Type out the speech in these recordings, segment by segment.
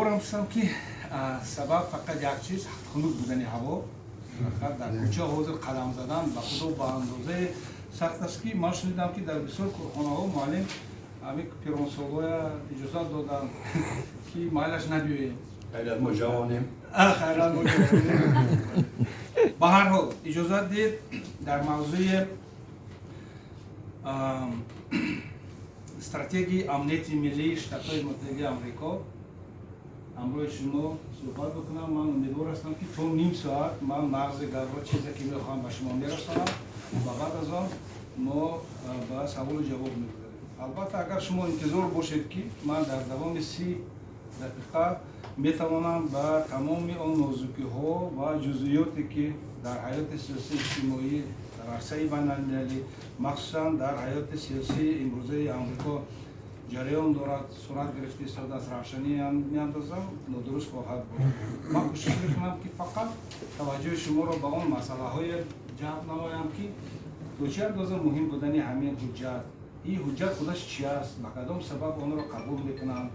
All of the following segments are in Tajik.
Умедворам ҳастам, ки сабаб фақат як чиз, хунук будани ҳаво. Фақат дар кӯча ҳозир қадам задан ба худо ба андозаи сахт аст, ки ман шунидам, ки дар бисёр корхонаҳо муаллим ҳамин пиронсолоя иҷозат доданд, ки майлаш набиёем. Хайрат, мо ҷавонем. Хайрат, мо ҷавонем. Ба ҳар ҳол, иҷозат диҳед, дар мавзӯи стратегияи амнияти миллии Штатҳои Муттаҳидаи Амрико ҳамроҳи шумо суҳбат бикунам. Ман умедвор ҳастам, ки то ним соат ман мағзи гапро, чизе ки мехоҳам, ба шумо мерасонам ва баъд аз он мо ба саволу ҷавоб мегузарем. Албатта, агар шумо интизор бошед, ки ман дар давоми 30 дақиқа метавонам ба тамоми он нозукиҳо ва ҷузъиёте, ки дар ҳаёти сиёсии иҷтимоӣ, дар арсаи байналмилалӣ, махсусан дар ҳаёти сиёсии имрӯзаи Амрико ҷараён дорад, сурат гирифта истодааст, равшанӣ меандозам, нодуруст хоҳад буд. Ман кӯшиш мекунам, ки фақат таваҷҷӯҳи шуморо ба он масъалаҳое ҷалб намоям, ки то чӣ андоза муҳим будани ҳамин ҳуҷҷат, ин ҳуҷҷат худаш чи аст, ба кадом сабаб онро қабул мекунанд,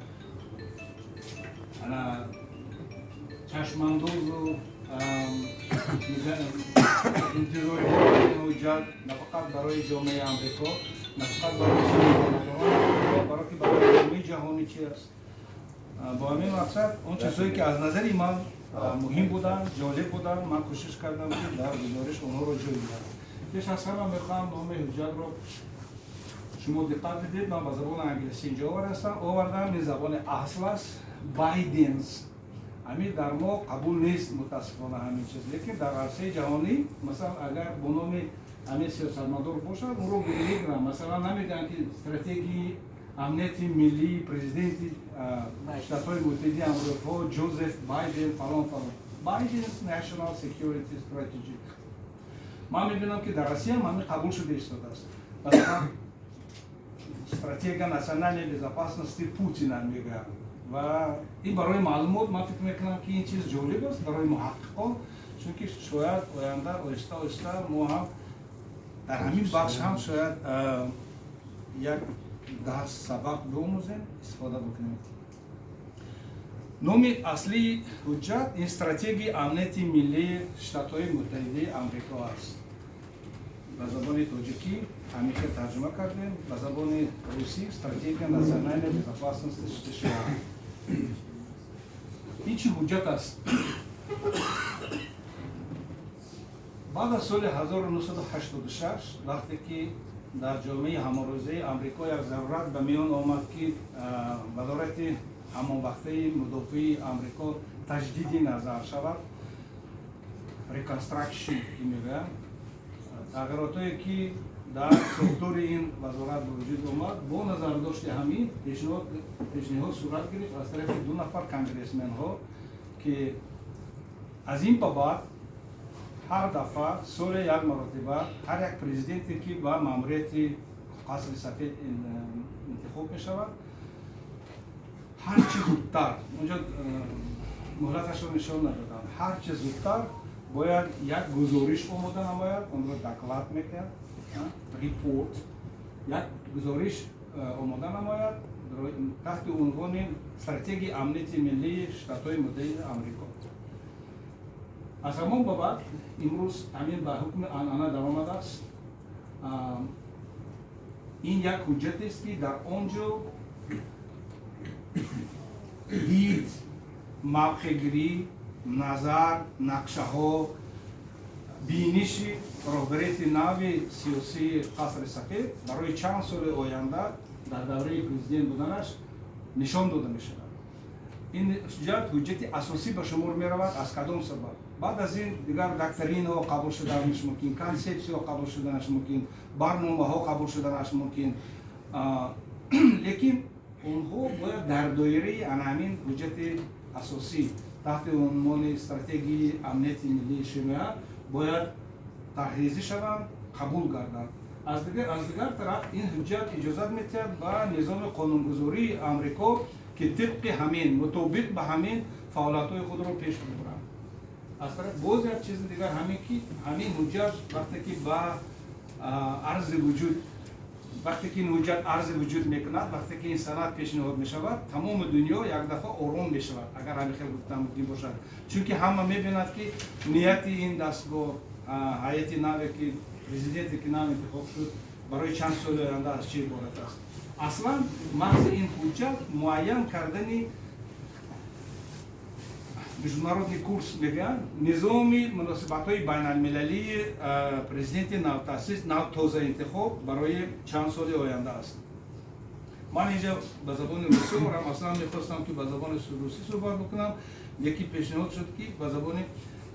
ана чашмандозу интизориҳои ин ҳуҷҷат на фақат барои ҷомеаи Амрико, на фақат барои сиёсатмадорон, балки барои ҷомеаи ҷаҳонӣ чи аст. Бо ҳамин мақсад он чизҳое, ки аз назари ман муҳим буданд, ҷолиб буданд, ман кӯшиш кардам, ки дар гузориш онҳоро ҷой диҳам. Пеш аз ҳама мехоҳам номи ҳуҷҷатро шумо диққат бидиҳед. Ман ба забони англисӣ инҷо овардам. Ин забони асл аст, Biden's. Ҳамин дар мо қабул нест, мутаассифона, ҳамин чиз, лекин дар арсаи ҷаҳонӣ, масалан, агар бо номи ҳамин сиёсатмадор бошад, онро мегиранд. Масалан, намегӯянд, ки стратегияи амнияти миллии президенти Штатҳои Муттаҳидаи Амрико Ҷозеф Байден фалон фалон, Biden's National Security Strategy. Ман мебинам, ки дар Россия ҳам ҳамин қабул шуда истодааст. Масалан, стратегия национальной безопасности Путина мегӯянд. Ва ин барои маълумот, ман фикр мекунам, ки ин чиз ҷолиб аст барои муҳаққиқон, чунки шояд оянда оҳиста оҳиста мо ҳам дар ҳамин бахш ҳам шояд як дарс, сабақ биомӯзем, истифода бикунем. Номи аслии ҳуҷҷат ин стратегияи амнияти миллии Штатҳои Муттаҳидаи Амрико аст. Ба забони тоҷикӣ ҳамин хел тарҷума кардем, ба забони русӣ стратегия национальной безопасности США. Ин чӣ ҳуҷҷат аст? Баъд аз соли 1986, вақте ки дар ҷомеаи ҳамарӯзаи Амрико як зарурат ба миён омад, ки вазорати ҳамонвақтаи мудофиаи Амрико таҷдиди назар шавад, reconstruction ки мегӯянд, тағйиротое, ки дар сохтори ин вазорат ба вуҷуд омад, бо назардошти ҳамин пешниҳод сурат гирифт аз тарафи ду нафар конгрессменҳо, ки аз ин ба баъд ҳар дафъа соле як маротиба ҳар як президенте, ки ба маъмурияти Қасри Сафед интихоб мешавад, ҳарчи зудтар, унҷо муҳлаташро нишон надоданд, ҳарчи зудтар бояд як гузориш омода намояд. Онро доклад мекунад, report, як гузориш омода намояд таҳти унвони стратегияи амнияти миллии Штатҳои Муттаҳидаи Амрико. Аз ҳамон ба баъд имрӯз ҳамин ба ҳукми анъана даромадааст. Ин як ҳуҷҷатест, ки дар он ҷо дид, мавқеъгирӣ, назар, нақшаҳо, биниши роҳбарияти нави сиёсии Қасри Сафед барои чанд соли оянда дар давраи президент буданаш нишон дода мешавад. Ин ҳуҷҷат ҳуҷҷати асосӣ ба шумор меравад. Аз кадом сабаб? Баъд аз ин дигар доктринаҳо қабул шуданаш мумкин, консепсияҳо қабул шуданаш мумкин, барномаҳо қабул шуданаш мумкин, лекин онҳо бояд дар доираи ана ҳамин ҳуҷҷати асосӣ таҳти унвони стратегияи амнияти миллии США бояд тарҳрезӣ шаванд, қабул гарданд. Аз дигар тараф, ин ҳуҷҷат иҷозат медиҳад ба низоми қонунгузории Амрико, ки тибқи ҳамин, мутобиқ ба ҳамин фаъолиятҳои худро пеш бибаранд. Аз тараф боз як чизи дигар ҳамин, ки ҳамин ҳуҷҷат вақте ки ба арзи вуҷуд Вақте ки ин ҳуҷҷат арзи вуҷуд мекунад, вақте ки ин санад пешниҳод мешавад, тамоми дунё як дафъа ором мешавад, агар ҳамин хел гуфтан мумкин бошад. Чунки ҳама мебинад, ки нияти ин дастгоҳ, ҳайати наве ки президенте ки нав интихоб шуд, барои чанд соли оянда аз чӣ иборат аст. Аслан мағзи ин ҳуҷҷат муайян кардани международный курс мегӯянд, низоми муносибатҳои байналмилалии президенти навтаъсис, нав тозаинтихоб барои чанд соли оянда аст. Ман инҷа ба забони русӣ орам, аслан мехостам, ки ба забони русӣ суҳбат бикунам, лекин пешниҳод шуд, ки ба забони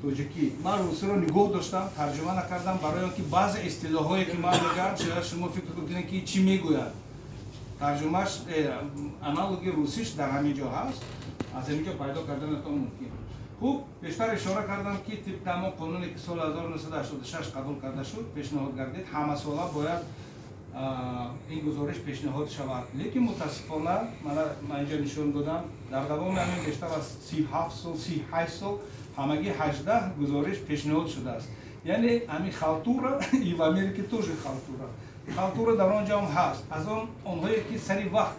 тоҷикӣ. Ман русиро нигоҳ доштам, тарҷума накардам, барои он ки баъзе истилоҳое ки ман мегӯям, шояд шумо фикр кунед, ки чӣ мегӯяд. Тарҷумаш, аналоги русиш дар ҳамин ҷо ҳаст, аз ҳамин ҷо пайдо карданатон мумкин. Хуб, пештар ишора кардам, ки тибқи ҳамон қонуне ки соли 1986 қабул карда шуд, пешниҳод гардид, ҳамасола бояд ин гузориш пешниҳод шавад. Лекин мутаассифона, ман инҷо нишон додам, дар давоми ҳамин бештар аз 37 сол, 38 сол ҳамагӣ 18 гузориш пешниҳод шудааст. Яъне ҳамин халтура, и в Америке тоже халтура. Халтура дар он ҷо ҳам ҳаст. Аз он онҳое ки сари вақт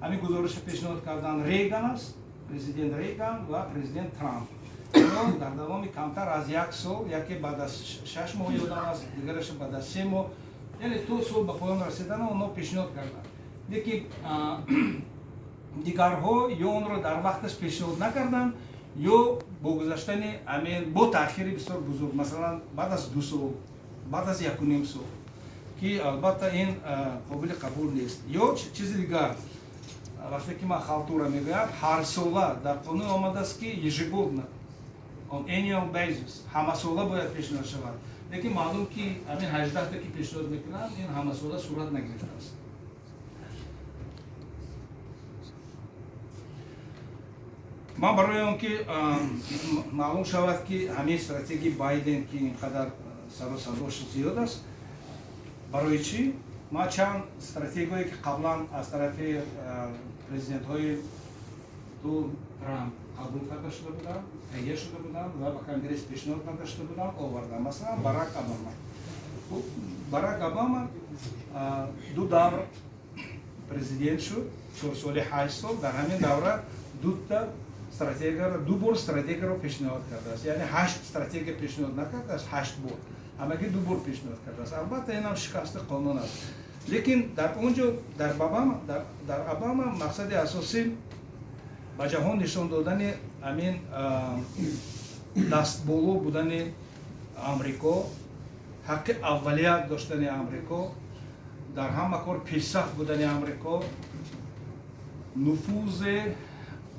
ҳамин гузоришро пешниҳод карданд, Рейган аст, президент Рейган ва президент Трамп. Инҳо дар давоми камтар аз як сол, яке баъд аз 6 моҳ ёдам аст, дигараш баъд аз 3 моҳ, яъне то сол ба поён расидан онҳо пешниҳод карданд. Лекин дигарҳо ё онро дар вақташ пешниҳод накарданд, ё бо гузаштани ҳамин, бо таъхири бисёр бузург, масалан баъд аз 2 сол, баъд аз 1,5 сол, ки албатта ин қобили қабул нест. Ё чизи дигар, вақте ки ман халтура мегӯям, ҳарсола дар қонун омадааст, ки ежегодно, on annual basis, ҳамасола бояд пешниҳод шавад. Лекин маълум, ки ҳамин 18та ки пешниҳод мекунанд, ин ҳамасола сурат нагирифтааст. Ман барои он ки маълум шавад, ки ҳамин стратегии Байден, ки ин қадар сару садош зиёд аст, барои чӣ, ман чанд стратегияе ки қаблан аз тарафи президентҳои ду Трамп қабул карда шуда буданд, таҳия шуда буданд ва ба Конгресс пешниҳод карда шуда буданд, овардам. Масалан, Барак Обама. Барак Обама ду давр президент шуд, 4 соли, 8 сол. Дар ҳамин давра дута стратегияро, ду бор стратегияро пешниҳод кардааст. Яъне ҳашт стратегия пешниҳод накардааст ҳашт бор, ҳамагӣ ду бор пешниҳод кардааст. Албатта, инам шикасти қонун аст. Лекин дар он ҷо, дар Обама мақсади асосӣ ба ҷаҳон нишон додани ҳамин дастболо будани Амрико, ҳаққи аввалият доштани Амрико, дар ҳама кор пешсаф будани Амрико, нуфузи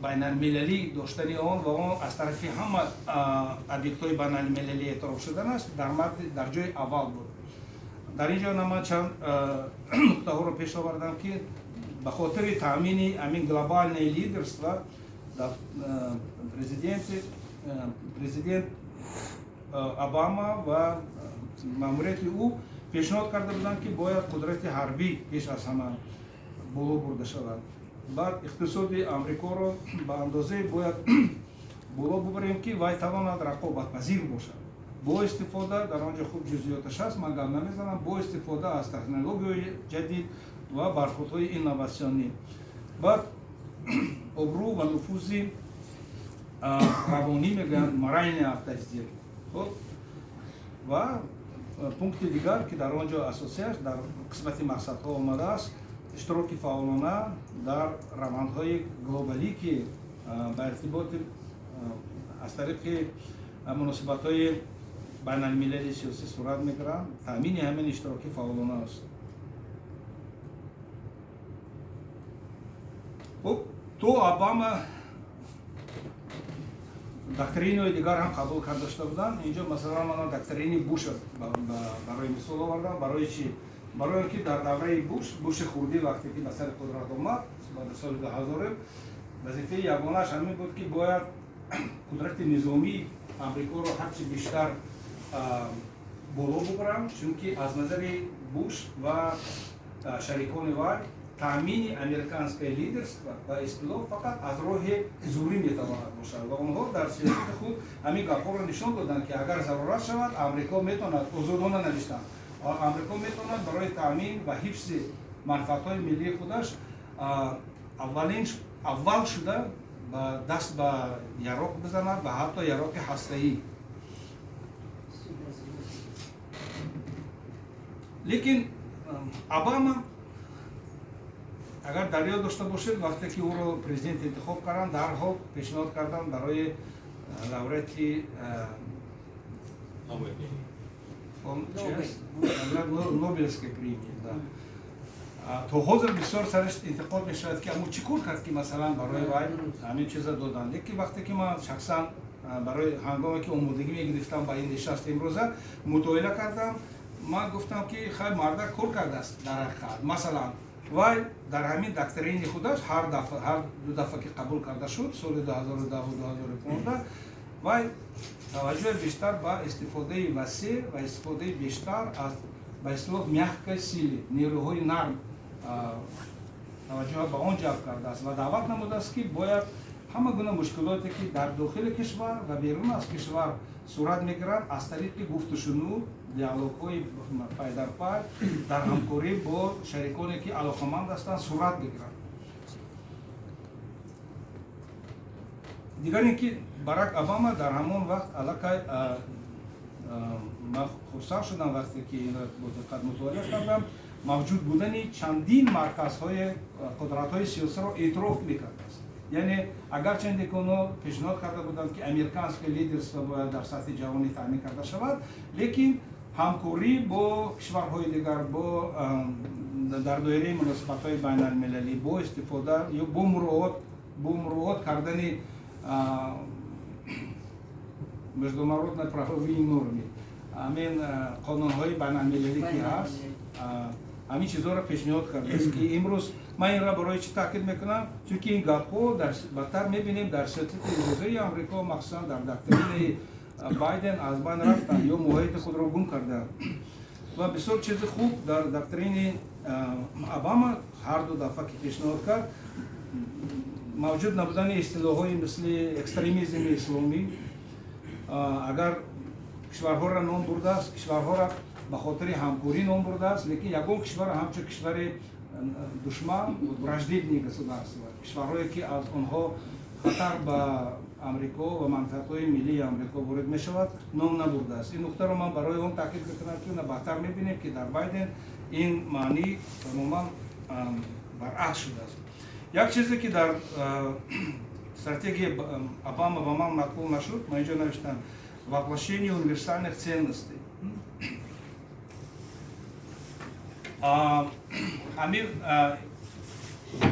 байналмилалӣ доштани он ва он аз тарафи ҳама объектҳои байналмилалӣ эътироф шудан аст, дар ҷои аввал буд. Дар ин ҷо ман чанд нуқтаҳоро пеш овардам, ки ба хотири таъмини ҳамин глобальное лидерство дар президент Обама ва маъмурияти ӯ пешниҳод карда буданд, ки бояд қудрати ҳарбӣ пеш аз ҳама боло бурда шавад, баъд иқтисоди Амрикоро ба андозае бояд боло бубарем, ки вай тавонад рақобатпазир бошад, бо истифода, дар он ҷо хуб ҷузъиёташ ҳаст, ман гап намезанам, бо истифода аз технологияҳои ҷадид ва бархурдҳои инноватсионӣ, баъд обрӯ ва нуфузи равонӣ мегӯянд, моральный авторитет. Хуб, ва пункти дигар, ки дар он ҷо асосиаш дар қисмати мақсадҳо омадааст, иштироки фаъолона дар равандҳои глобалӣ, ки ба иртиботи аз тариқи муносибатҳои байналмилали сиёсӣ сурат мегиранд, таъмини ҳамин иштироки фаъолона аст. Хуб, то Обама доктринаҳои дигар ҳам қабул карда шуда буданд. Инҷо, масалан, ман доктрини Буша барои мисол овардам. Барои чӣ? Барои он ки дар давраи Буш, Буши хурдӣ, вақте ки ба сари қудрат омад баъди соли 2000, вазифаи ягонааш ҳамин буд, ки бояд қудрати низомии Амрикоро ҳарчи бештар боло бубаранд, чунки аз назари Буш ва шарикони вай таъмини американское лидерство ба истилоҳ фақат аз роҳи зӯрӣ метавонад бошад. Ва онҳо дар сиёсати худ ҳамин гапҳоро нишон доданд, ки агар зарурат шавад, Амрико метавонад, озодона навиштанд, Амрико метавонад барои таъмин ва ҳифзи Манфиатҳои миллии худаш аввал шуда ба даст ба яроқ бизанад ва ҳатто яроқи ҳастаӣ. Лекин Обама, агар дар ёд дошта бошед, вақте ки ӯро президент интихоб карданд, дарҳол пешниҳод карданд барои лауреати Нобелевской премии. То ҳозир бисёр сараш интиқод мешавад, ки аммо чӣ кор кард, ки масалан барои вай ҳамин чиза доданд. Лекин вақте ки ман шахсан барои ҳангоме ки омодагӣ мегирифтам ба ин нишаст имрӯза мутоила кардам, ман гуфтам, ки хай, мардак кор кардааст дар ҳақиқат. Масалан, вай дар ҳамин доктрини худаш ҳар ду дафъа ки қабул карда шуд, соли 2010 2015, вай таваҷҷӯҳи бештар ба истифодаи васеъ ва истифодаи бештар аз, ба истилоҳ, мягкой силы, нерӯҳои нарм таваҷҷӯҳ ба он ҷалб кардааст ва даъват намудааст, ки бояд ҳама гуна мушкилоте, ки дар дохили кишвар ва берун аз кишвар сурат мегиранд, аз тариқи гуфтушунуд, диалогҳои пайдарпай дар ҳамкорӣ бо шариконе, ки алоқаманд ҳастанд, сурат бигиранд. Дигар ин ки Барак Обама дар ҳамон вақт аллакай, ман хурсанд шудам, вақте ки инро бо диққат мутолиа кардам, мавҷуд будани чандин марказҳои қудратҳои сиёсиро эътироф мекардааст. Яъне агарчанде ки онҳо пешниҳод карда буданд, ки американское лидерство бояд дар сатҳи ҷаҳонӣ таъмин карда шавад, лекин ҳамкорӣ бо кишварҳои дигар, бо дар доираи муносибатҳои байналмилалӣ, бо истифода ё бо муроат кардани международно правовые нормы, ҳамин қонунҳои байналмилалӣ ки ҳаст, ҳамин чизҳоро пешниҳод кардааст, ки имрӯз ман инро барои чӣ таъкид мекунам? Чунки ин гапҳо бадтар мебинем дар сиёсати имрӯзаи Амрико, махсусан дар доктрини Байден, аз байн рафтанд ё моҳияти худро гум карданд. Ва бисёр чизи хуб дар доктрини Обама ҳар ду дафъа ки пешниҳод кард, мавҷуд набудани истилоҳҳои мисли экстремизми исломӣ. Агар кишварҳоро ном бурдааст, кишварҳоро ба хотири ҳамкорӣ ном бурдааст, лекин ягон кишварро ҳамчун кишвари душман, враждебные государства, кишварҳое, ки аз онҳо хатар ба Амрико ва манфиатҳои миллии Амрико ворид мешавад, ном набурдааст. Ин нуқтаро ман барои он таъкид мекунам, ки баъдтар мебинем, ки дар Байден ин маънӣ тамоман баръакс шудааст. Як чизе, ки дар стратегияи Обама ба ман маъқул нашуд, ман инҷо навиштам: воплощение универсальных ценностей. Ҳамин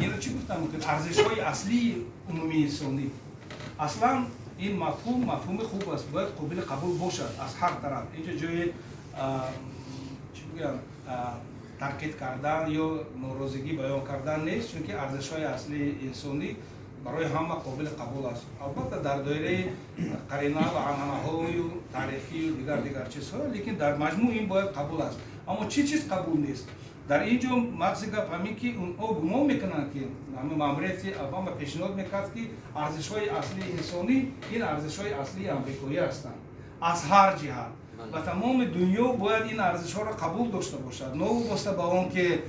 инро чӣ гуфтам мумкин? Арзишҳои аслии умумии инсонӣ. Аслан ин мафҳум мафҳуми хуб аст, бояд қобили қабул бошад аз ҳар тараф. Инҷо ҷои, чӣ бигӯям, танқид кардан ё норозигӣ баён кардан нест, чунки арзишҳои аслии инсонӣ барои ҳама қобили қабул аст, албатта дар доираи қарина ва анъанаҳою таърихию дигар дигар чизҳо, лекин дар маҷмӯъ ин бояд қабул аст. Аммо чӣ чиз қабул нест дар ин ҷо? Мағзи гап ҳамин, ки онҳо гумон мекунанд, ки ҳамин маъмурияти Обама пешниҳод мекард, ки арзишҳои аслии инсонӣ ин арзишҳои аслии амрикоӣ ҳастанд аз ҳар ҷиҳат ва тамоми дунё бояд ин арзишҳоро қабул дошта бошад, новобаста ба он ки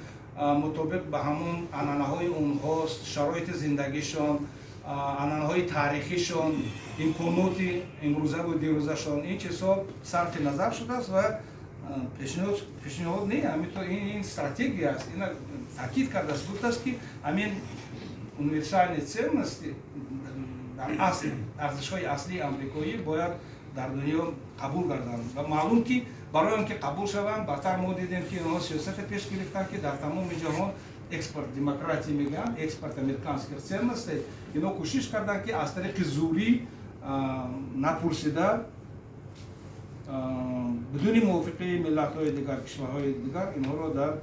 мутобиқ ба ҳамон анъанаҳои онҳост, шароити зиндагишон, анъанаҳои таърихишон, имконоти имрӯзаву дирӯзашон, ин чизҳо сарфи назар шудааст. Ва пешниҳод не, ҳамин ин стратегия аст. Ина таъкид кардааст, гуфтааст, ки ҳамин универсальные ценности, дар асл арзишҳои аслии амрикоӣ, бояд дар дунё қабул гарданд. Ва маълум, ки барои он ки қабул шаванд, баъдтар мо дидем, ки онҳо сиёсате пеш гирифтанд, ки дар тамоми ҷаҳон экспорт демократия мегӯянд, экспорт американских ценностей. Ино кӯшиш карданд, ки аз тариқи зӯрӣ, напурсида, бидуни мувофиқаи миллатҳои дигар, кишварҳои дигар, инҳоро дар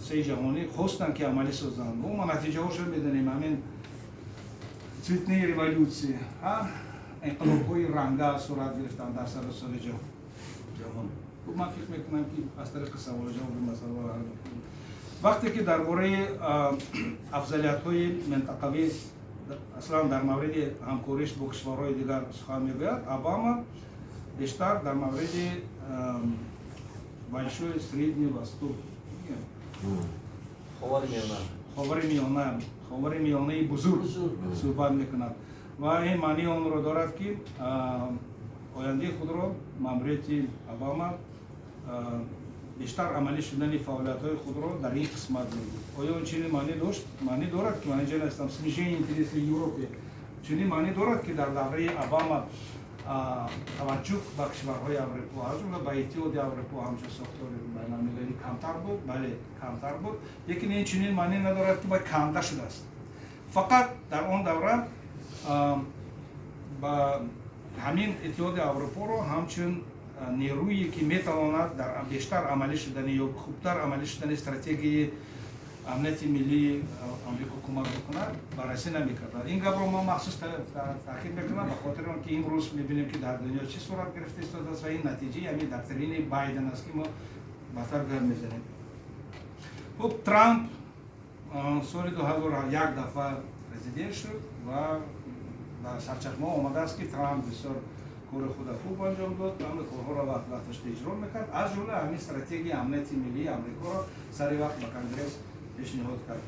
саи ҷаҳонӣ хостанд, ки амалӣ созанд. Мо натиҷаҳошро медонем: ҳамин цветные революции, инқилобҳои ранга сурат гирифтанд дар саросари ҷаҳон. Ман фикр мекунам, ки аз тариқи саволу ҷавоби масъаларо ҳал мекунем. Вақте ки дар бораи афзалиятҳои минтақавӣ, аслан дар мавриди ҳамкориш бо кишварҳои дигар сухан мегӯяд, Обама бештар дар мавриди Большой Средний Восток. Ховари Миёна, Ховари Миёнаи Бузург суҳбат мекунад ва ин маънии онро дорад, ки ояндаи худро маъмурияти Обама бештар амалӣ шудани фаъолиятҳои худро дар ин қисмат мебуд. Оё чунин маънӣ дошт, маънӣ дорад, ки ман инҷа нестам, снижение интереси Европе чунин маънӣ дорад, ки дар давраи Обама таваҷҷӯҳ ба кишварҳои Аврупо, аз ҷумла ба Иттиҳоди Аврупо ҳамчун сохтори байналмилалӣ камтар буд? Бале, камтар буд, лекин ин чунин маънӣ надорад, ки ба канда шудааст. Фақат дар он давра ба ҳамин Иттиҳоди Аврупоро ҳамчун нерӯе, ки метавонад дар бештар амалӣ шудани ё хубтар амалӣ шудани стратегияи амнияти миллии Амрико кӯмак бикунад, баррасӣ намекарданд. Ин гапро ман махсус таъкид мекунам ба хотири он ки имрӯз мебинем, ки дар дунё чӣ сурат гирифта истодааст ва ин натиҷаи ҳамин доктрини Байден аст, ки мо баъдтар гап мезанем. Хуб, Трамп соли 2001 дафъа президент шуд ва ба сарчашма омадааст, ки Трамп бисёр кори худа хуб анҷом дод, ҳама корҳоро вақт вақташ иҷро мекард, аз ҷумла ҳамин стратегияи амнияти миллии Амрикоро сари вақт ба Конгресс пешниҳод кард.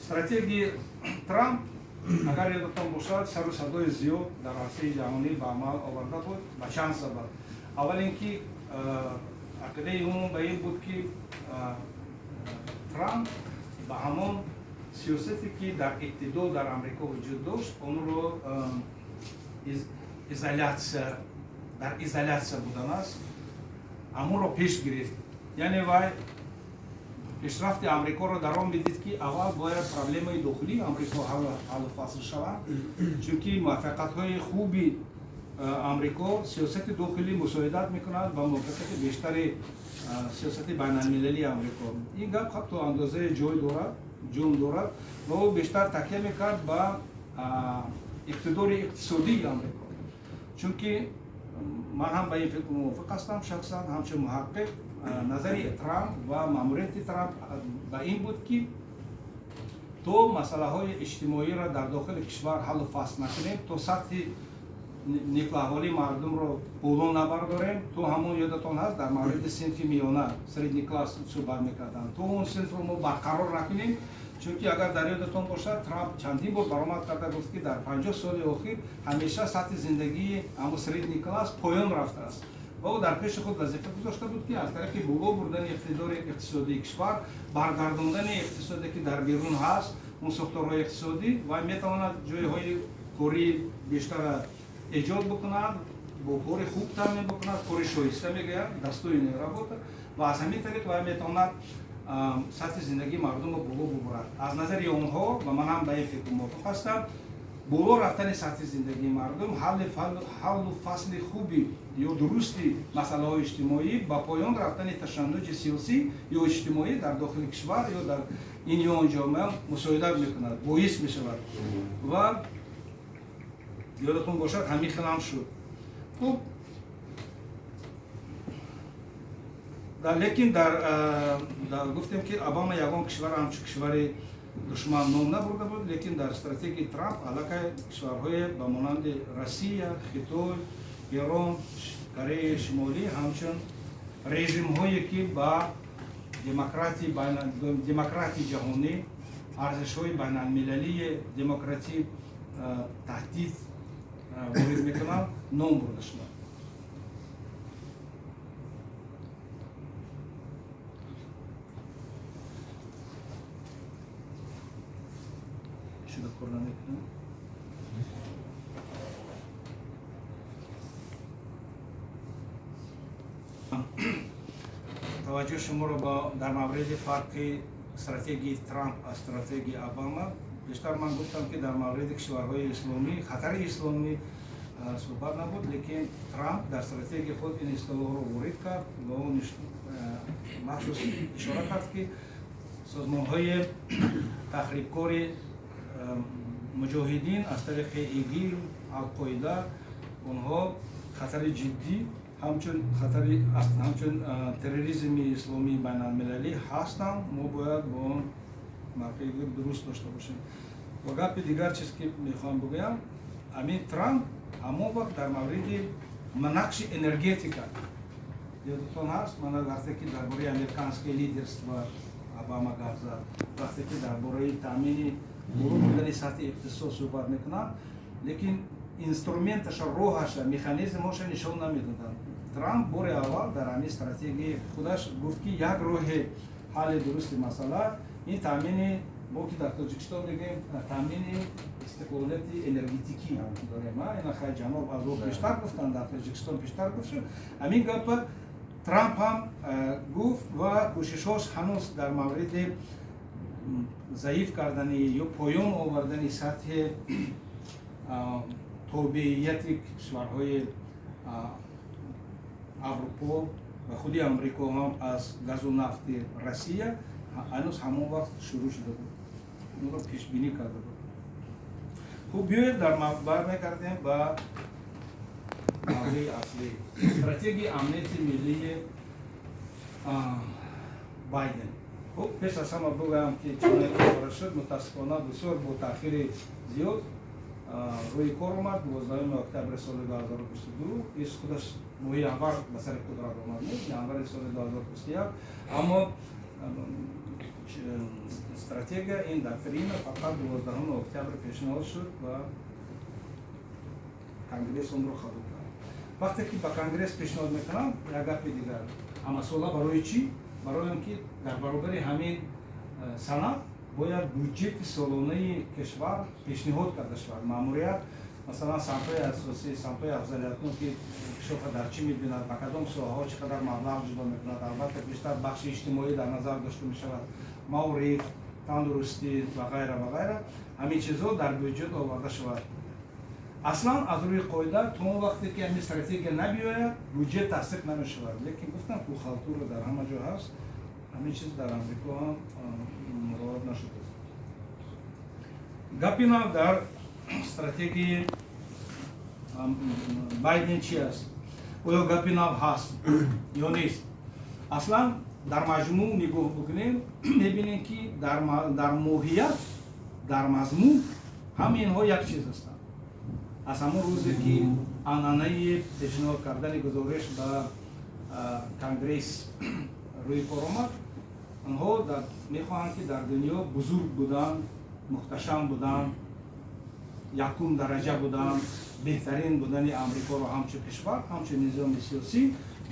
Стратегияи Трамп, агар ёдатон бошад, сару садои зиёд дар арсаи ҷаҳонӣ ба амал оварда буд. Ба чанд сабаб. Аввал ин ки ақидаи умум ба ин буд, ки Трамп ба ҳамон сиёсате, ки дар ибтидо дар Амрико вуҷуд дошт, онро изолятсия, дар изолятсия будан аст, ҳамонро пеш гирифт. Яъне вай пешрафти Амрикоро дар он медид, ки аввал бояд проблемаи дохилии Амрико ҳаллу фасл шаванд, чунки муваффақиятҳои хуби Амрико, сиёсати дохилӣ мусоидат мекунад ба муваффақияти бештари сиёсати байналмилалии Амрико. Ин гап то андозаи ҷой дорад, ҷон дорад ва ӯ бештар такя мекард ба иқтидори иқтисодии Амрико, чунки ман ҳам ба ин фикр мувофиқ ҳастам шахсан, ҳамчун муҳаққиқ. Назари Трамп ва маъмурияти Трамп ба ин буд, ки то масъалаҳои иҷтимоиро дар дохили кишвар ҳаллу фасл накунем, то сатҳи некӯаҳволии мардумро боло набардорем, то ҳамон, ёдатон ҳаст, дар мавриди синфи миёна, средний класс суҳбат мекарданд, то он синфро мо барқарор накунем. Чунки агар дар ёдатон бошад, Трамп чандин бор баромад карда гуфт, ки дар 50 соли охир ҳамеша сатҳи зиндагии ҳамон средний класс поён рафтааст ва ӯ дар пеши худ вазифа гузошта буд, ки аз тариқи боло бурдани иқтидори иқтисодии кишвар, баргардондани иқтисоде, ки дар берун ҳаст, он сохторҳои иқтисодӣ, ва метавонад ҷойҳои кории бештара эҷод бикунад, бо кори хуб таъмин бикунад, кори шоиста мегӯянд, достойная работа, ва аз ҳамин тариқ вай метавонад сатҳи зиндагии мардумро боло бубарад. Аз назари онҳо, ва ман ҳам ба ин фикр мувофиқ ҳастам, боло рафтани сатҳи зиндагии мардум, ҳаллу фасли хуби ё дурусти масъалаҳои иҷтимоӣ ба поён рафтани ташаннуҷи сиёсӣ ё иҷтимоӣ дар дохили кишвар ё дар ин ё он ҷомеа мусоидат мекунад, боис мешавад. Ва ёдатон бошад, ҳамин хел ҳам шуд. Хуб, лекин дар гуфтем, ки Обама ягон кишвар ҳамчун кишвари душман ном набурда буд, лекин дар стратегияи Трамп аллакай кишварҳое ба монанди Россия, Хитой, Эрон, Кореяи Шимолӣ ҳамчун режимҳое, ки ба демократии ҷаҳонӣ, арзишҳои байналмилалии демократӣ таҳдид ворид мекунанд, ном бурда шуданд. Шуда кор намекунам. Таваҷҷӯҳи шуморо дар мавриди фарқи стратегияи Трамп аз стратегияи Обама. Бештар ман гуфтам, ки дар мавриди кишварҳои исломӣ, хатари исломӣ суҳбат набуд, лекин Трамп дар стратегияи худ ин истилоҳро ворид кард ва он махсус ишора кард, ки созмонҳои тахрибкори муҷоҳидин аз тариқи ИГИЛ, Алқоида, онҳо хатари ҷиддӣ ҳамчун хатари ҳамчун терроризми исломии байналмилалӣ ҳастанд, мо бояд бо он мавқеи дуруст дошта бошем. Ва гапи дигар чиз, ки мехоҳам бигӯям, ҳамин Трамп ҳамон вақт дар мавриди нақши энергетика Ёдатон ҳаст, мана вақте ки дар бораи американское лидерство Обама гап зад, вақте ки дар бораи таъмини боло бурдани сатҳи иқтисод суҳбат мекунанд, лекин инструменташа, роҳаша, механизмҳоша нишон намедоданд. Трамп бори аввал дар ҳамин стратегияи худаш гуфт, ки як роҳи ҳалли дурусти масъала ин таъмини, мо ки дар Тоҷикистон мегӯем, таъмини истиқлолияти энергетикӣ дорем. Ина хай ҷаноб аз о пештар гуфтанд, дар Тоҷикистон пештар гуфт шуд. Ҳамин гапа Трамп ҳам гуфт ва кӯшишҳош ҳанӯз дар мавриди заиф кардани ё поён овардани сатҳи тобеияти кишварҳои Аврупо ва худи Амрико ҳам аз газу нафти Россия ҳанӯз ҳамон вақт шурӯъ шуда буд, онро пешбинӣ карда буд. Хуб, биёед бармегардем ба мавзӯи аслӣ, стратегияи амнияти миллии Байден. Хуб, пеш аз ҳама бигӯям, ки чуноне ки ишора шуд, мутаассифона, бисёр бо таъхири зиёд рӯи кор омад, 12 октябри соли 2022. Ис худаш моҳи январ ба сари қудрат омад, январи соли 2021, аммо стратегия, ин доктрина фақат 12 октябр пешниҳод шуд ва Конгресс онро қабул кард. Вақте ки ба Конгресс пешниҳод мекунам, як гапи дигар, ҳамасола барои чӣ? Барои он ки дар баробари ҳамин санад бояд буҷети солонаи кишвар пешниҳод карда шавад. Маъмурият, масалан, самтҳои асосӣ, самтҳои афзалиятнок, ки инкишофа дар чӣ мебинад, ба кадом соҳаҳо чӣ қадар маблағ ҷудо мекунад. Албатта, бештар бахши иҷтимоӣ дар назар дошта мешавад, маориф, тандурустӣ ва ғайра ва ғайра. Ҳамин чизҳо дар бюҷет оварда шавад. Аслан аз рӯи қоида, то он вақте ки ҳамин стратегия набиёяд, бюҷет тасдиқ намешавад, лекин гуфтам, ку халтура дар ҳама ҷо ҳаст, ҳамин чиз дар Амрико ҳам муроат нашудааст. Гапи нав дар стратегияи Байден чи аст? Оё гапи нав ҳаст ё нест? Аслан дар маҷмӯъ нигоҳ бикунем, мебинем, ки дар моҳият, дар мазмун ҳама инҳо як чиз ҳастанд. Аз ҳамон рӯзе ки анъанаи пешниҳод кардани гузориш ба Конгресс рӯи кор омад, онҳо мехоҳанд, ки дар дунё бузург будан, мухташам будан, якум дараҷа будан, беҳтарин будани Амрикоро ҳамчун кишвар, ҳамчун низоми сиёсӣ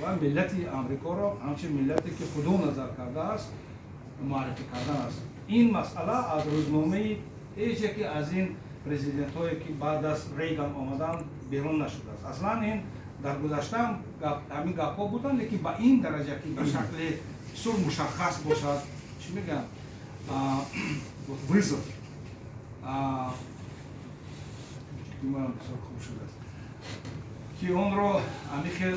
ва миллати Амрикоро ҳамчун миллате, ки Худо назар кардааст, муаррифӣ кардан аст. Ин масъала аз рӯзномаи ҳеҷ яке аз ин президентҳое, ки баъд аз Рейган омаданд, берун нашудааст. Аслан ин дар гузаштаам ҳамин гапҳо буданд, лекин ба ин дараҷа, ки ба шакли бисёр мушаххас бошад, чӣ мегӯям, вызов бисёр хуб шудааст, ки онро ҳамин хел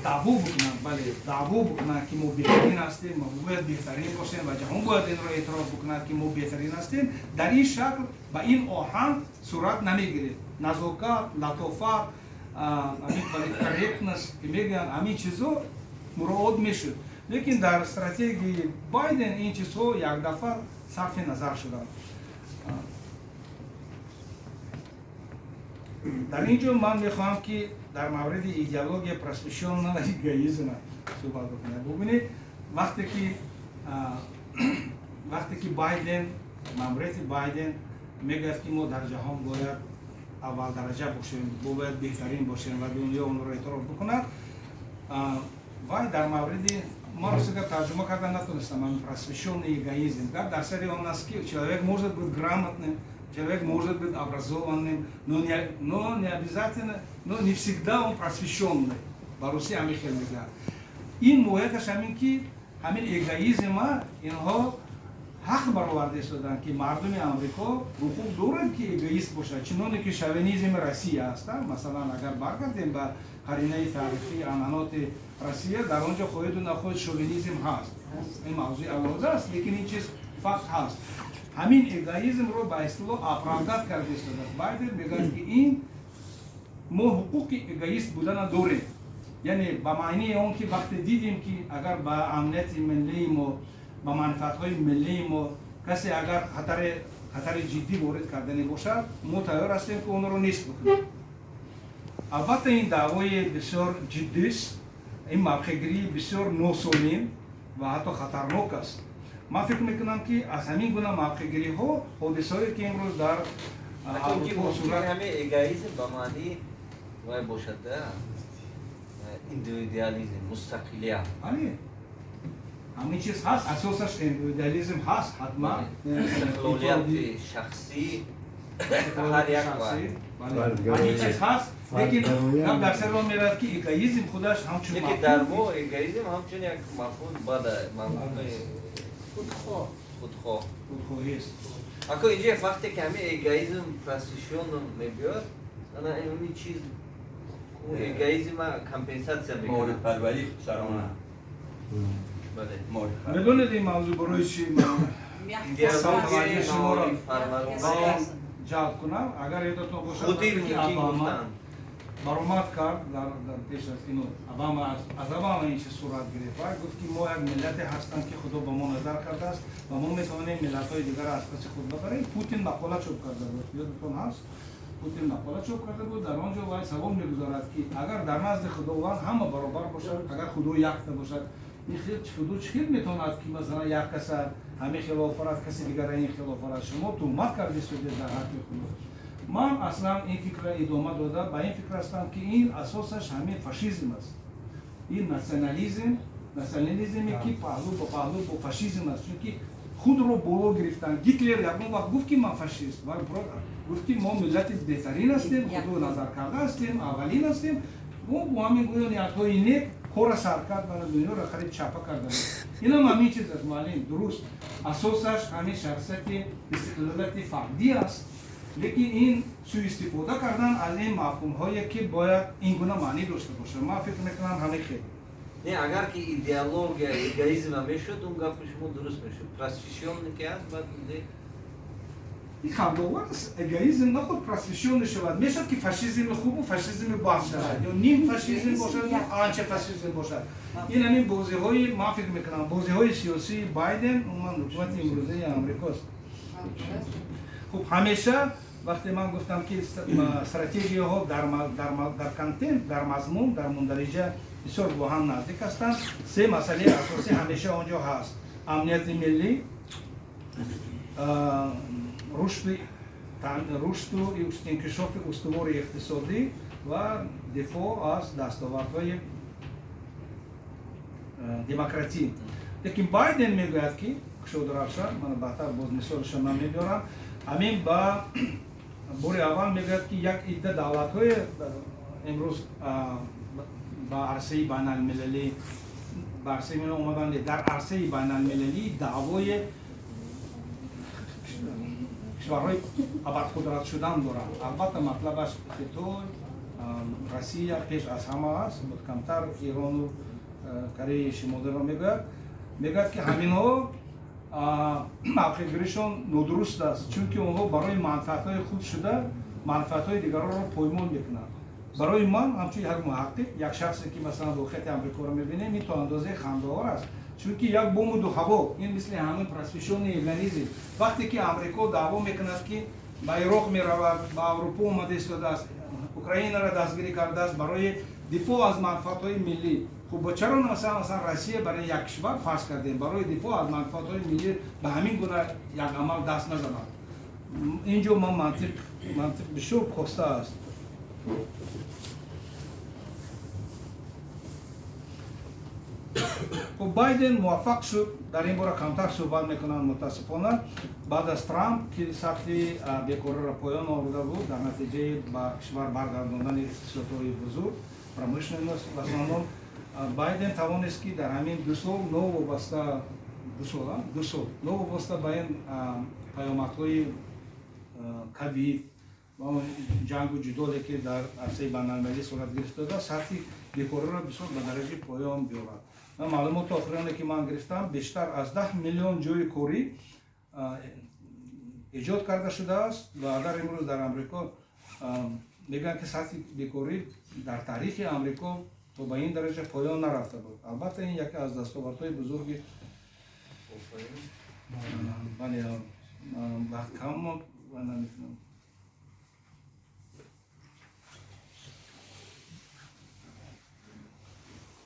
даъво бикунанд, бале, даъво бикунанд, ки мо беҳтарин ҳастем, мо бояд беҳтарин бошем ва ҷаҳон бояд инро эътироф бикунад, ки мо беҳтарин ҳастем. Дар ин шакл, ба ин оҳанг сурат намегиред. Назокат, латофат, ҳамин корректность, ки мегӯянд, ҳамин чизҳо муроот мешуд, лекин дар стратегияи Байден ин чизҳо якдафъа сарфи назар шуданд. Дар ин ҷо ман мехоҳам, ки дар мавриди идеология просвещенного эгоизма суҳбат бикунем. Бубинед, вақте ки Байден, маъмурияти Байден мегӯяд, ки мо дар ҷаҳон бояд аввал дараҷа бошем, мо бояд беҳтарин бошем ва дунё онро эътироф бикунад, вай дар мавриди, ман рости гап тарҷума карда натонистам, просвещенный эгоизм, гап дар сари он аст, ки человек может быть грамотным, человек может быть образованным, но не обязательно, но не всегда он просвещенный. Ба русӣ ҳамин хел мегӯяд. Ин моҳияташ ҳамин, ки ҳамин эгоизма инҳо ҳақ бароварда истоданд, ки мардуми Амрико ҳуқуқ дорад, ки эгоист бошад, чуноне ки шовинизми Россия аст. Масалан, агар баргардем ба қаринаи таърихии анъаноти Россия, дар он ҷо хоҳеду нахоҳед шовинизм ҳаст. Ин мавзӯи алоҳида аст, лекин ин чиз факт ҳаст. Ҳамин эгоизмро ба истилоҳ оправдать карда истодааст Байден. Мегӯяд, ки ин мо ҳуқуқи эгоист будана дорем, яъне ба маънии он, ки вақте дидем, ки агар ба амнияти миллии мо, ба манфиатҳои миллии мо касе агар хатари ҷиддӣ ворид кардани бошад, мо тайёр ҳастем, ки онро нест бикунем. Албатта, ин даъвои бисёр ҷиддист. Ин мавқеъгирии бисёр носолим ва ҳатто хатарнок аст. Ман фикр мекунам, ки аз ҳамин гуна мавқеъгириҳо ҳодисаҳое, ки имрӯз дар Аврупо сурат ҳамин эгоизм ба маънии вай бошад, индивидуализм, мустақилият. Бале, ҳамин чиз ҳаст, асосаш индивидуализм ҳаст ҳатман. Истиқлолияти шахсӣ ҳар як ҳамин чиз ҳаст, лекин гап дар сари он меравад, ки эгоизм худаш ҳамчун лекин дар мо эгоизм ҳамчун як мафҳум бада, мафҳуми худхоҳ, худхоҳ, худхоҳист. Ако инҷа вақте ки ҳамин эгоизм просвещённо мебиёд, ана ҳамин чиз эгоизма компенсатсия мекунад. Моридпарварии худсарона. Бале. Медонед, ин мавзӯъ барои чи шуморо ҷалб кунам? Агар ёдатон бошад, Обама баромад кард дар пеш аз ино, Обама, аз Обама ин чиз сурат гирифт ва гуфт, ки мо як миллате ҳастам, ки Худо ба мо назар кардааст ва мо метавонем миллатҳои дигарро аз паси худ бабарем. Путин мақола чоп карда буд, ёдатон ҳаст? Путин мақола чоп карда буд, дар он ҷо вай савол мегузорад, ки агар дар назди Худованд ҳама баробар бошад, агар Худо якта бошад, ин хел Худо чӣ хел метавонад, ки масалан як каса ҳамин хел офарад, каси дигара ин хел офарад? Шумо туҳмат кардистудед дар ҳаққи Худо. Ман аслан ин фикрро идома дода, ба ин фикр ҳастам, ки ин асосаш ҳамин фашизм аст, ин национализм, национализме, ки паҳлӯ ба паҳлӯ бо фашизм аст, чунки худро боло гирифтан. Гитлер ягон вақт гуфт, ки ман фашист? Гуфт, ки мо миллати беҳтарин ҳастем, Худо назар карда ҳастем, аввалин ҳастем. Мо бо ҳамин гӯё ниятҳои нек кора сар кард ва дунёро қариб чапа карда. Инам ҳамин чиз аст, муаллим, дуруст, асосаш ҳамин шахсияти истиқлолияти фардӣ аст, лекин ин сӯистифода кардан аз ин мафҳумҳое, ки бояд ин гуна маънӣ дошта бошад, ман фикр мекунам, ҳамин хел. Не, агар ки идеология эгоизма мешуд, он гапи шумо дуруст мешуд. Просвещённый ки ҳаст, баъд ин хандовар аст. Эгоизм нахуд просвещённый шавад, мешавад, ки фашизми хубу фашизми бад шавад, ё ним фашизм бошад, ё анча фашизм бошад. Ин ҳамин бозиҳои, ман фикр мекунам, бозиҳои сиёсии Байден, умуман ҳукумати имрӯзаи Амрикост. Хуб, ҳамеша вақте ман гуфтам, ки стратегияҳо дар контент, дар мазмун, дар мундариҷа бисёр бо ҳам наздик ҳастанд, се масъалаи асосӣ ҳамеша он ҷо ҳаст: амнияти миллӣ, рушду инкишофи устувори иқтисодӣ ва дифоъ аз дастовардҳои демократӣ. Лекин Байден мегӯяд, ки кушоду равшан, ман баъдтар боз мисолашо ман мебиёрам, ҳамин ба бори аввал мегӯяд, ки як идда давлатҳое имрӯз ба арсаи байналмилалӣ, ба арсаи омаданд, дар арсаи байналмилалӣ даъвои кишварҳои абарқудрат шудан доранд. Албатта, матлабаш Хитой, Россия пеш аз ҳама аст, камтар Ирону Кореяи Шимолиро мегӯяд. Мегӯяд, ки ҳаминҳо мавқеъгиришон нодуруст аст, чунки онҳо барои манфиатҳои худ шуда манфиатҳои дигаронро поймол мекунанд. Барои ман, ҳамчун як муҳаққиқ, як шахсе, ки масалан воқеияти Амрикоро мебинем, ин то андозаи хандаовар аст, чунки як бому дуҳаво, ин мисли ҳамин просвещённый эгоизм. Вақте ки Амрико даъво мекунад, ки ба Ироқ меравад, ба Аврупо омада истодааст, Украинаро дастгирӣ кардааст барои дифоъ аз манфиатҳои миллӣ, хуб, чаро масалан Россия барои як кишвар, фарз кардем, барои дифоъ аз манфиатҳои миллӣ ба ҳамин гуна як амал даст назанад? Ин ҷо ман мантиқ бисёр коста аст. Хуб, Байден муваффақ шуд, дар ин бора камтар суҳбат мекунанд, мутаассифона. Баъд аз Трамп, ки сатҳи бекориро поён оварда буд дар натиҷаи ба кишвар баргардондани иқтисодҳои бузург, промышленность в основном, Байден тавонист, ки дар ҳамин 2 сол новобаста, 2 сол, 2 сол новобаста ба ин паёмадҳои ковид ва ҷангу ҷудоле, ки дар арсаи байналмилалӣ сурат гирифта, сатҳи бекориро бисёр ба дараҷаи поён биёрад. Маълумоти охироне, ки ман гирифтам, бештар аз 10 миллион ҷойи корӣ эҷод карда шудааст. Ва агар имрӯз дар Амрико мегӯянд, ки сатҳи бекорӣ дар таърихи Амрико то ба ин дараҷа поён нарафта буд. Албатта, ин яке аз дастовардҳои бузурги, бале, вақт кам монд ва наметунам.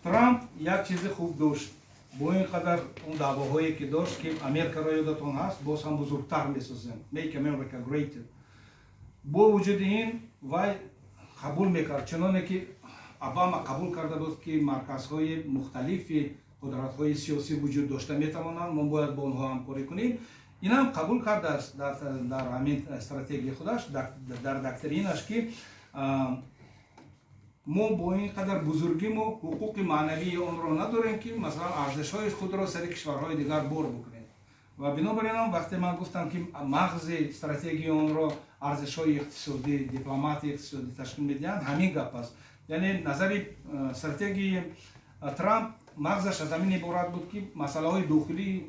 Трамп як чизи хуб дошт, бо ин қадар он даъвоҳое ки дошт, ки Америкаро, ёдатон ҳаст, боз ҳам бузургтар месозем, Make America Great. Бо вуҷуди ин вай қабул мекард, чуноне ки Обама қабул карда буд, ки марказҳои мухталифи қудратҳои сиёсӣ вуҷуд дошта метавонанд, мо бояд бо онҳо ҳамкорӣ кунем. Инам қабул кардааст дар ҳамин стратегияи худаш, дар доктринаш, ки мо бо ин қадар бузургӣ мо ҳуқуқи маънавии онро надорем, ки масалан арзишҳои худро сари кишварҳои дигар бор бикунем. Ва бинобар ин вақте ман гуфтам, ки мағзи стратегияи онро арзишҳои иқтисодӣ, дипломатияи иқтисодӣ ташкил медиҳанд, ҳамин гап аст. Яъне назари стратегияи Трамп мағзаш аз ҳамин иборат буд, ки масъалаҳои дохилии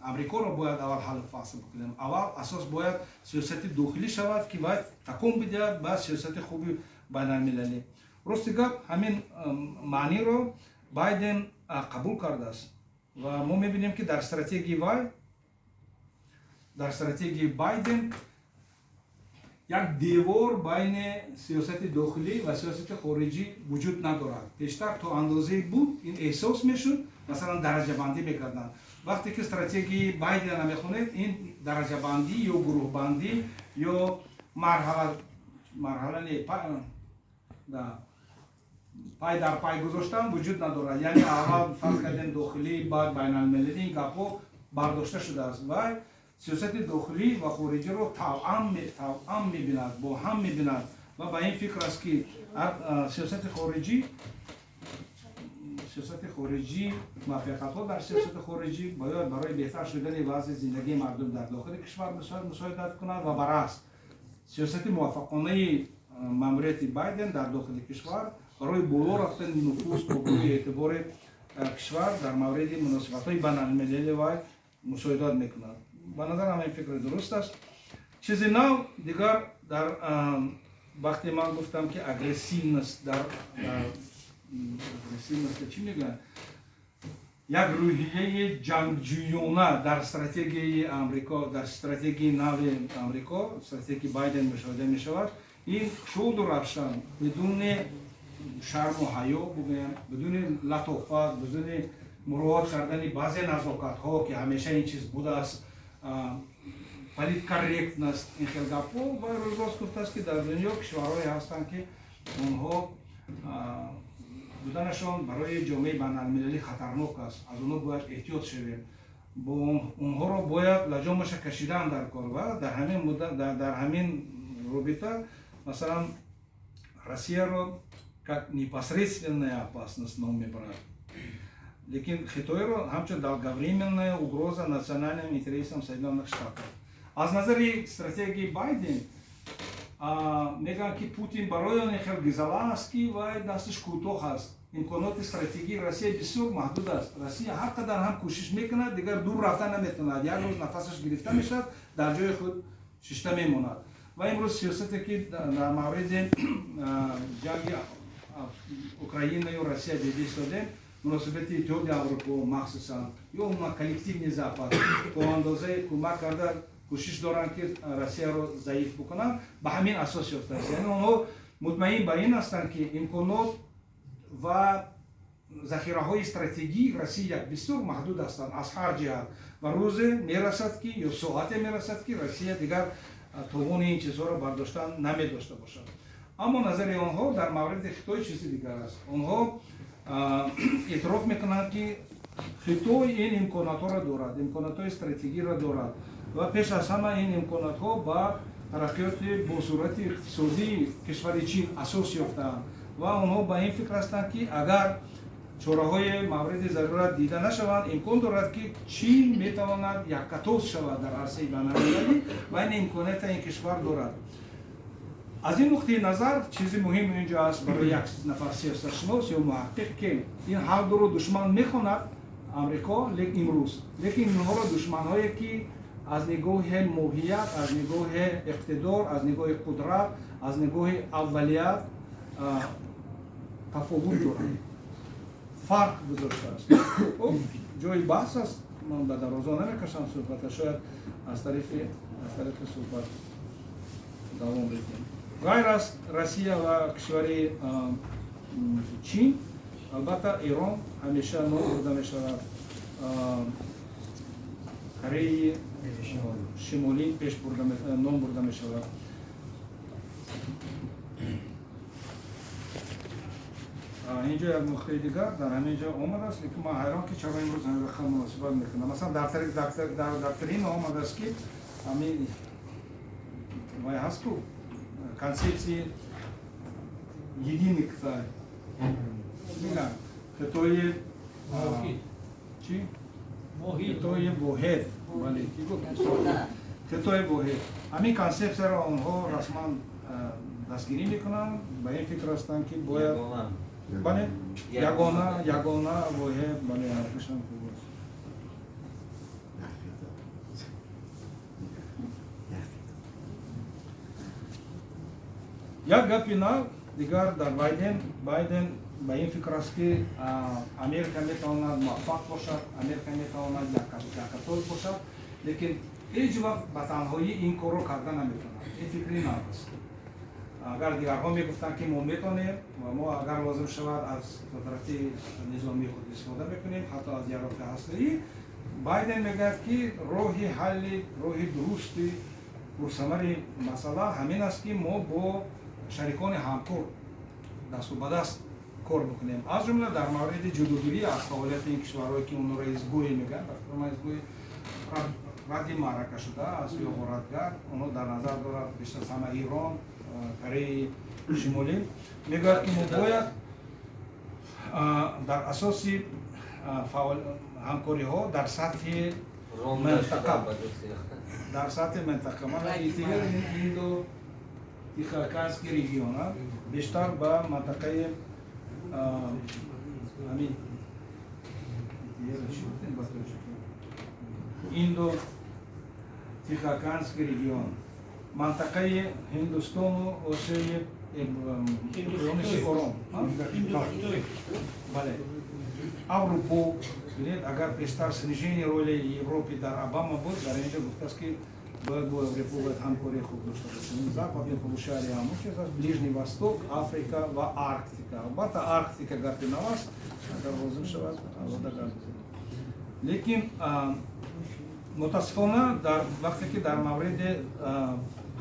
Амрикоро бояд аввал ҳаллу фасл бикунем. Аввал асос бояд сиёсати дохилӣ шавад, ки бояд такон бидиҳад ба сиёсати хуби байналмилалӣ. Рости гап, ҳамин маъниро Байден қабул кардааст ва мо мебинем, ки дар стратегияи вай, дар стратегияи Байден як девор байни сиёсати дохилӣ ва сиёсати хориҷӣ вуҷуд надорад. Пештар то андозае буд, ин эҳсос мешуд, масалан дараҷабандӣ мекарданд. Вақте ки стратегияи Байдена мехонед, ин дараҷабандӣ ё гурӯҳбандӣ ё марҳала марҳала не, пай дар пай гузоштан вуҷуд надорад. Яъне аввал, фарз кардем, дохилӣ, баъд байналмилалӣ, ин гапҳо бардошта шудааст. Вай сиёсати дохилӣ ва хориҷиро тавъам мебинад, бо ҳам мебинад ва ба ин фикр аст, ки сиёсати хориҷӣ, муваффақиятҳо дар сиёсати хориҷӣ бояд барои беҳтар шудани вазъи зиндагии мардум дар дохили кишвар мусоидат кунад. Ва баръакс, сиёсати муваффақонаи маъмурияти Байден дар дохили кишвар барои боло рафтани нуфуз, обрӯи, эътибори кишвар дар мавриди муносибатҳои байналмилалӣ вай мусоидат мекунад. Ба назарам, ин фикри дуруст аст. Чизи нав дигар дар вақте ман гуфтам, ки агрессивность, дар агрессивность чӣ мегӯянд, як рӯҳияи ҷангҷӯёна дар стратегияи Амрико, дар стратегияи нави Амрико, стратегияи Байден мушоҳида мешавад. Ин шуду равшан, бидуни шарму ҳаё бигӯям, бидуни латофат, бидуни муроат кардани баъзе назокатҳо, ки ҳамеша ин чиз будааст, политкорректность, ин хел гапҳо, ва рӯзрост гуфтааст, ки дар дунё кишварҳое ҳастанд, ки онҳо буданашон барои ҷомеаи байналмилалӣ хатарнок аст, аз онҳо бояд эҳтиёт шавем, бо онҳоро бояд лаҷомаша кашидан дар кор. Ва дар ҳамин муддат, дар ҳамин робита, масалан, Россияро как непосредственная опасность ном мебарад, лекин Хитойро ҳамчун долговременная угроза национальным интересам Соединенных Штатов. Аз назари стратегияи Байден мегӯянд, ки Путин барои он хел гизала аст, ки вай дасташ кӯтоҳ аст, имконоти стратегии Россия бисёр маҳдуд аст. Россия ҳар қадар ҳам кӯшиш мекунад, дигар дур рафта наметавонад, як рӯз нафасаш гирифта мешавад, дар ҷои худ шишта мемонад. Ва имрӯз сиёсате, ки дар мавриди ҷанги Украинаю Россия дида истодем, муносибати Иттиҳоди Аврупо махсусан ё умуман коллективный Запад то андозаи кӯмак карда кӯшиш доранд, ки Россияро заиф бикунанд, ба ҳамин асос ёфтааст. Яъне онҳо мутмаин ба ин ҳастанд, ки имконот ва захираҳои стратегии Россия бисёр маҳдуд ҳастанд аз ҳар ҷиҳат ва рӯзе мерасад, ки ё соате мерасад, ки Россия дигар тавони ин чизҳоро бардоштан намедошта бошад. Аммо назари онҳо дар мавриди Хитой чизи дигар аст. Онҳо эътироф мекунанд, ки Хитой ин имконотҳоро дорад, имконотҳои стратегиро дорад ва пеш аз ҳама ин имконотҳо ба тараққиёти босуръати иқтисодии кишвари Чин асос ёфтаанд. Ва онҳо ба ин фикр ҳастанд, ки агар чораҳои мавриди зарурат дида нашаванд, имкон дорад, ки Чин метавонад яккатоз шавад дар арсаи байналмилалӣ ва ин имконията ин кишвар дорад. Аз ин нуқтаи назар чизи муҳим инҷо аст барои як нафар сиёсатшинос ё муҳаққиқ, ки ин ҳар дуро душман мехонад Амрико имрӯз, лекин инҳоро душманҳое, ки аз нигоҳи моҳият, аз нигоҳи иқтидор, аз нигоҳи қудрат, аз нигоҳи аввалият тафовут доранд, фарқ гузоштааст. Ҷои баҳс аст, ман ба дарозо намекашам суҳбата, шояд аз тариқи суҳбат давом бидиҳем. Ғайр аз Россия ва кишвари Чин, албатта, Эрон ҳамеша ном бурда мешавад, Кореяи Шимолӣ пеш бурда ном бурда мешавад. Инҷо як нуқтаи дигар дар ҳамин ҷо омадааст, лекин ман ҳайрон, ки чаро имрӯз ҳамин рақам муносибат мекунам. Масалан, дар доктрина омадааст, ки ҳамин вай ҳаст ку, концепсияи единый Китай мегӯянд, Хитои чӣ, Хитои воҳид. Бале, ки гуфт Хитои воҳид. Ҳамин концепсияро онҳо расман дастгирӣ мекунанд, ба ин фикр ҳастанд, ки бояд, бале, ягона, ягона, воҳид, бале, ҳарфашам хуб аст. Як гапи нав дигар дар Байден. Байден ба ин фикр аст, ки Америка метавонад муваффақ бошад, Америка метавонад якатол бошад, лекин ҳеҷ вақт ба танҳоӣ ин корро карда наметавонад. Ин фикри нав аст. Агар дигарҳо мегуфтанд, ки мо метавонем ва мо, агар лозим шавад, аз қудрати низомии худ истифода мекунем, ҳатто аз яроқи ҳастаӣ, Байден мегӯяд, ки роҳи ҳалли, роҳи дурусти пурсамари масъала ҳамин аст, ки мо бо шарикони ҳамкор дасту ба даст кор бикунем, аз ҷумла дар мавриди ҷудогирӣ аз фаъолияти ин кишварҳое, ки онҳоро изгои мегӯянд. Ба фикри ман, изгои радди маърака шуда аст ё ғоратгар. Онҳо дар назар дорад бештар аз ҳама Ирон, Кореяи Шимолӣ. Мегӯяд, ки мо бояд дар асоси ҳамкориҳо дар сатҳи минтақа, дар сатҳи минтақа, мана Индо Тихоокеанский регион, бештар ба минтақаи ҳамин Индо Тихоокеанский регион, минтақаи Ҳиндустону Осиёи Уқёнуси Ором, бале, Аврупо. Бинед, агар пештар снижение роли Европы дар Обама буд, дар инҷо гуфтааст, ки бояд бо Европа бояд ҳамкории хуб дошта бошем. Западное полушарие ҳамон чиз аст, Ближний Восток, Африка ва Арктика. Албатта, Арктика гапи нав аст, агар лозим шавад, алоҳида гап мезанем. Лекин мутаассифона, дар вақте ки дар мавриди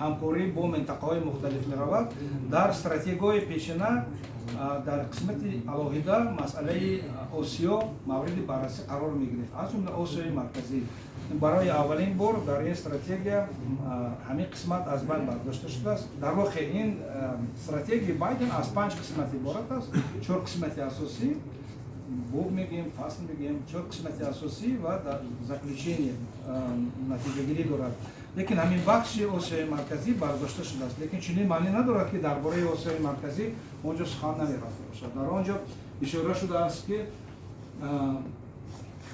ҳамкорӣ бо минтақаҳои мухталиф меравад, дар стратегияҳои пешина дар қисмати алоҳида масъалаи Осиё мавриди баррасӣ қарор мегирифт, аз ҷумла Осиёи Марказӣ. Барои аввалин бор дар ин стратегия ҳамин қисмат аз байн бардошта шудааст. Дар воқеъ, ин стратегияи Байден аз панҷ қисмат иборат аст: чор қисмати асосӣ, боб мегӯем, фасл мегӯем, чор қисмати асосӣ ва дар заключение натиҷагирӣ дорад. Лекин ҳамин бахши Осиёи Марказӣ бардошта шудааст. Лекин чунин маънӣ надорад, ки дар бораи Осиёи Марказӣ он ҷо сухан намерафта бошад. Дар он ҷо ишора шудааст, ки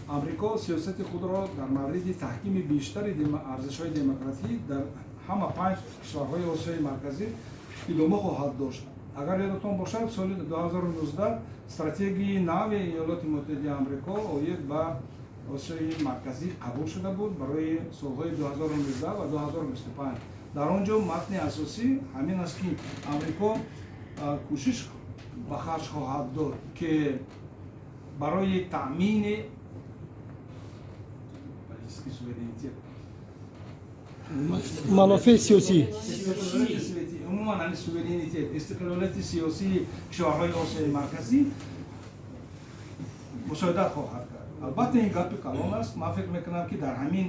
Амрико сиёсати худро дар мавриди таҳкими бештари арзишҳои демократӣ дар ҳама панҷ кишварҳои Осиёи Марказӣ идома хоҳад дошт. Агар ёдатон бошад, соли 2019 стратегияи нави Иёлоти Муттаҳидаи Амрико оид ба Осиёи Марказӣ қабул шуда буд барои солҳои 2019 ва 2025. Дар он ҷо матни асосӣ ҳамин аст, ки Амрико кӯшиш ба харҷ хоҳад дод, ки барои таъмини политический суверенитет, манофеи сиёсӣ. Умуман, ҳамин суверенитет, истиқлолияти сиёсии кишварҳои Осиёи Марказӣ мусоидат хоҳад кард. Албатта, ин гапи калон аст. Ман фикр мекунам, ки дар ҳамин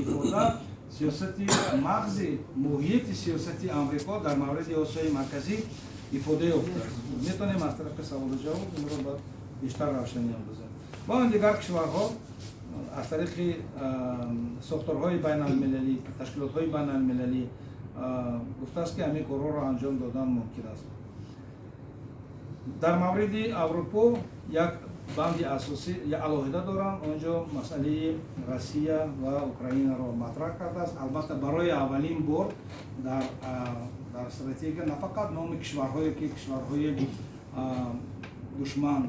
ифода сиёсати, мағзи моҳияти сиёсати Амрико дар мавриди Осиёи Марказӣ ифода ёфтааст. Метавонем аз тарафи саволу ҷавоб инро ба бештар равшанӣ андозем. Ва он дигар кишварҳо аз тариқи сохторҳои байналмилалӣ, ташкилотҳои байналмилалӣ гуфтааст, ки ҳамин корҳоро анҷом додан мумкин аст. Дар мавриди Аврупо як банди асосӣ алоҳида доранд. Он ҷо масъалаи Россия ва Украинаро матраҳ кардааст. Албатта, барои аввалин бор дар стратегия на фақат номи кишварҳое, ки кишварҳои душман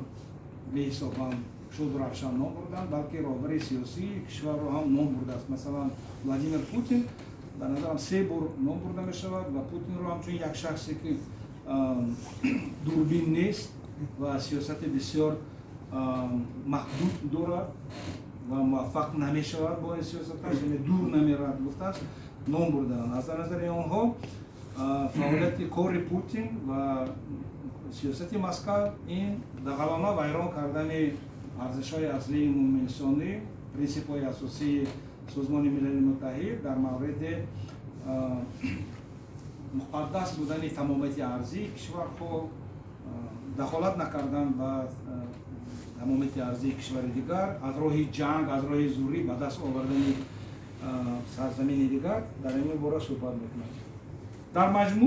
меҳисобанд, шуду равшан ном бурданд, балки роҳбари сиёсии кишварро ҳам ном бурдааст. Масалан, Владимир Путин, ба назарам, се бор ном бурда мешавад ва Путинро ҳамчун як шахсе, ки дурбин нест ва сиёсати бисёр маҳдуд дорад ва муваффақ намешавад бо ин сиёсаташ, яъне дур намеравад, гуфтааст, ном бурдаанд. Аз назари онҳо фаъолияти кори Путин ва сиёсати Москав ин дағалона вайрон кардани арзишҳои аслии умумиинсонӣ, принсипҳои асосии Созмони Милали Муттаҳид дар мавриди муқаддас будани тамомияти арзии кишварҳо, дахолат накардан ба тамомияти арзии кишвари дигар, аз роҳи ҷанг, аз роҳи зӯрӣ ба даст овардани сарзамини дигар, дар ин бора суҳбат мекунанд. Дар маҷмӯъ